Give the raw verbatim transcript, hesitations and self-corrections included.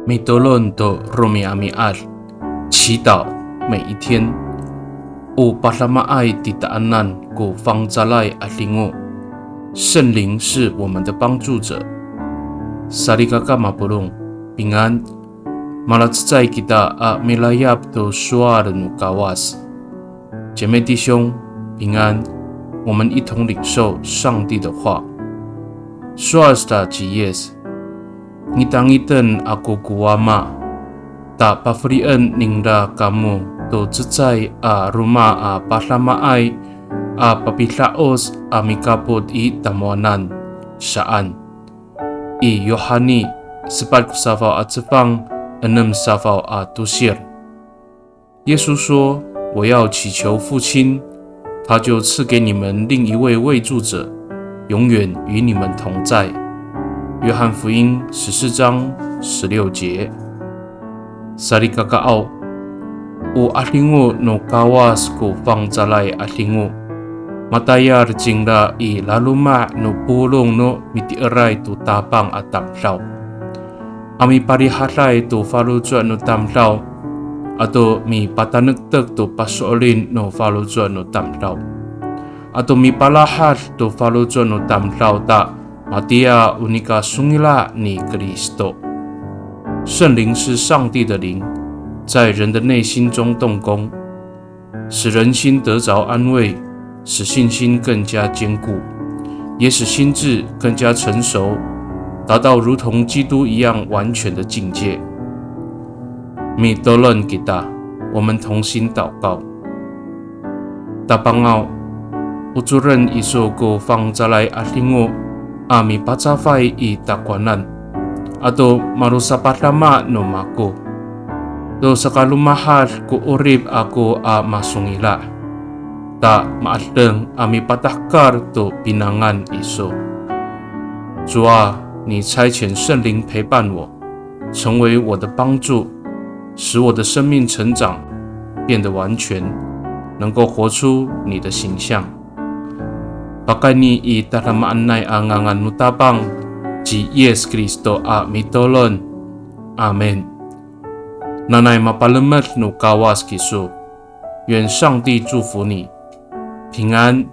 Mitolon to romi'ami'ad, 祈祷每一天。O padamaay titaanan ko fangcalay a 'adingo, 圣灵是我们的帮助者。Salikaka mapolong, 平安。Malacecay kita a milayap to sowal no Kawas. 姐妹弟兄，平安。我们一同领受上帝的话。Sowal sa ci Yis, ngitangiten ako ko Wama, ta pafelien ningra kamo to cecay a roma a padamaay a papida'oc a mikapot i tamowanan, saan. I Yohani sepat ko safaw a cefang, enem safaw a tosir. 耶稣说：我要祈求父亲，他就赐给你们另一位慰助者，永远与你们同在。约翰福音十四章十六节。Salikakaaw, o 'adingo no Kawas ko fangcalay 'adingo, matayal cingra i laloma' no polong no mitieray to Tapang a tamdaw a miparihaday to faloco' no tamdaw, ato mipatanektek to paso'elin no faloco' no tamdaw, ato mipalahad to faloco' no tamdaw ta matiya o nika songila' ni Kristo. 圣灵是上帝的灵，在人的内心中动工，使人心得着安慰，使信心更加坚固，也使心智更加成熟，达到如同基督一样完全的境界。Mitolon kita, 我们同心祷告。Tapangaw, ocoren iso ko fangcalay 'adingo a mipacafay i takowanan, ato malosapadama no mako, to sakalomahad ko 'orip ako a masongila', ta ma'edeng a mipatahekal to pinangan iso. 主啊，你差遣圣灵陪伴我，成为我的帮助，使我的生命成长，变得完全，能够活出你的形象。Pakayni i tadamaanay a ngangan no Tapang ci Yis Kristo a mitolon. Amin. Nanay mapalemed no Kawas kiso. 愿上帝祝福你，平安。